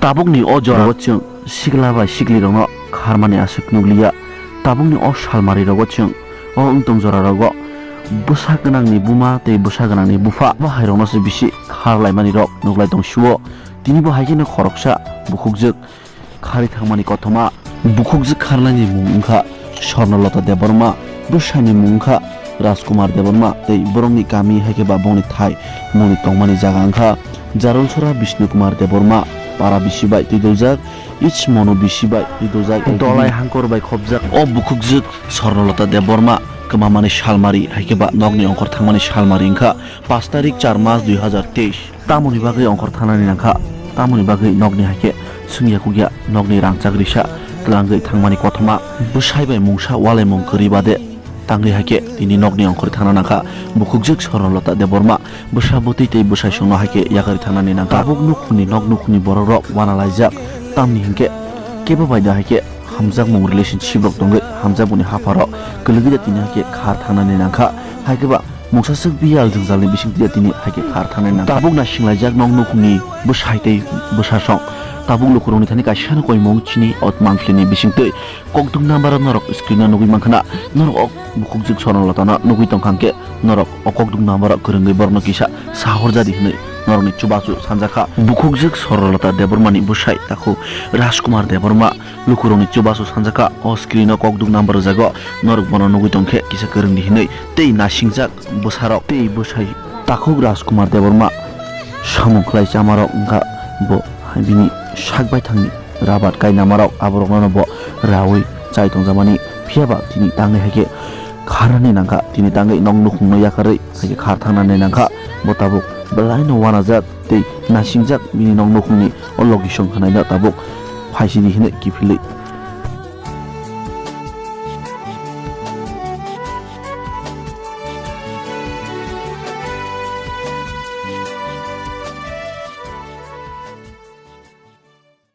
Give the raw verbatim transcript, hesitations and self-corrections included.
Tabukni o jorao chwng sikla bai siklirokno kharmani aswk nukliya. Tabukni o salmarirogo chwng o wngtong jorarogo bwsa gwnangni buma tei bwsa gwnangni bupha bo hairokno se bisi kharlaimanirok nuklai tong sio. Tinibo hai kheno khoroksa bukhukjwk kharwi thangmani kothoma. Bukhukjwk kharlaini mung wngkha Swarnalata Debbarma, bwsani mung wngkha Rajkumar Debbarma tei borokni kami hai khe ba bongni thai mungni tongmani jaga wngkha Jarulsora Bishnu Kumar Debbarma, para bisi bai twidoljak, ich mono bisi bai twidoljak, dolai hangkor bai khopjak. O bukhukjwk Swarnalata Debbarma kwmamani salmari hai khe ba nokni ongkhor thangmani salmari wngkha pash tarik char mas dui hazar teis. Tamoni bagwi ongkhor thangnani nangkha, tamoni bagwi nokni hai khe swngya kukya nokni rangchak risa twlangwi thangmani kothoma bwsai bai mungsa walaimung kwrwi bade tangwi hai khe tini nokni ongkhorwi thangna nangkha. Bukhukjwk Swarnalata Debbarma bwsa bwtwi tei bwsai songno hai khe yakarwi thangnani nangkha. Tabuk nukhungni nok nukhungni borokrok wanalaijak, tamni hinkhe kebo bai da hai khe hamjakmung relationship rok tongwi hamjakmungni hapharok kwlwgwi da tini hai khe khar thangnani nangkha. Hai khe ba mungsaswk biyal jwngjalni bisingtwi tini hai khe khar thangnani nangkha. Tabuk naisinglaijak nok nukhungni bwsai tei bwsasong. Tabuk lukurokni thani kaisano koimung chini o monthlyni bisingtwi kokduk number-o norok screen-o nugwi mankha na. Norok o bukhukjwk Swarnalata-no nugwi tongkha hwnkhe norok o kokduk number-o kwrwngwi borokno kisa sahorjadi hwnwi norokni chubachu sanjakha. Bukhukjwk Swarnalata Debbarmani bwsai takhuk Rajkumar Debbarma lukurokni chubachu sanjakha. O screen-o kokduk number rwjago, norok bono nugwi tongkhe kisa kwrwngdi hwnwi tei nasingjak bwsarok tei bwsai takhuk Rajkumar Debbarma samung khlai chamarok wngkha bo hai bini sak baithangni rabat kainamarok aborokno bo raui chai tongjakmani. Phiya ba tini tangwi hai khe kharnani nangkha, tini tangwi nok nukhungno yakarwi hai khe khar thangnani nangkha. Bo tabuk belaino wanajak tei nasingjak bini nok nukhungni o location hwnaino tabuk phaisidi hwnwi kiphilwi